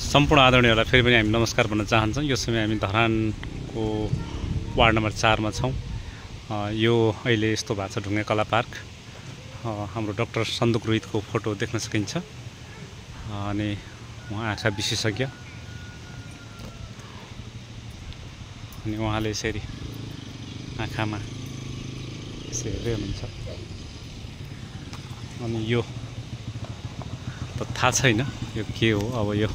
सम्पूर्ण आदरणीयहरूलाई फेरि पनि हामी नमस्कार भन्न चाहन्छौँ। यो समय हामी धरानको वार्ड नम्बर 4 मा छौँ। यो अहिले यस्तो भएको छ ढुङ्गे कला पार्क। हाम्रो डाक्टर सन्दुक रोहितको फोटो देख्न सकिन्छ। अनि उहाँ आँखा विशेषज्ञ, अनि उहाँले यसरी आँखामा यसरी हेर्दै हुनुहुन्छ। अनि यो त थाहा छैन यो के हो। अब यो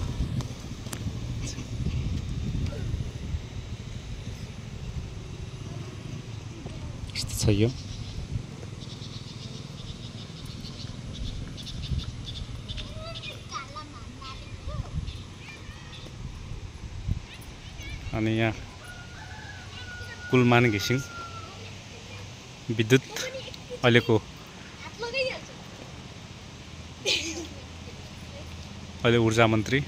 यस्तो छ। यो अनि यहाँ कुलमान घिसिङ विद्युत अहिले ऊर्जा मन्त्री,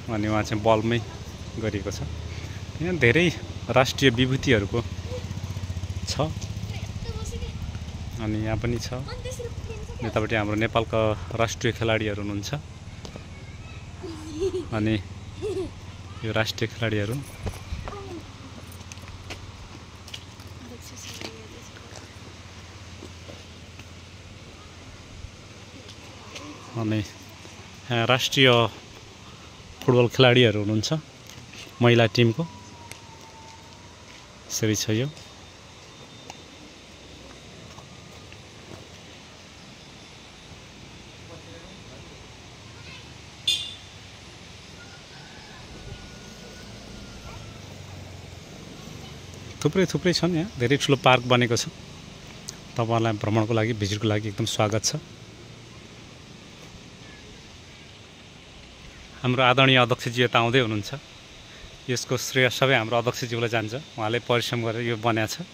अनि उहाँ चाहिँ बलमै गरिएको छ। यहाँ धेरै राष्ट्रिय विभूतिहरूको छ। अनि यहाँ पनि छ। यतापट्टि हाम्रो नेपालका राष्ट्रिय खेलाडीहरू हुनुहुन्छ। अनि यो राष्ट्रिय खेलाडीहरू अनि राष्ट्रिय फुटबल खेलाडीहरू हुनुहुन्छ महिला टिमको। यसरी छ यो। थुप्रै छन्। यहाँ धेरै ठुलो पार्क बनेको छ। तपाईहरुलाई भ्रमणको लागि, भिजिटको लागि एकदम स्वागत छ। हाम्रो आदरणीय अध्यक्षज्यू यता आउँदै हुनुहुन्छ। यसको श्रेय सबै हाम्रो अध्यक्षज्यूलाई जान्छ। उहाँले परिश्रम गरेर यो बनाएको छ।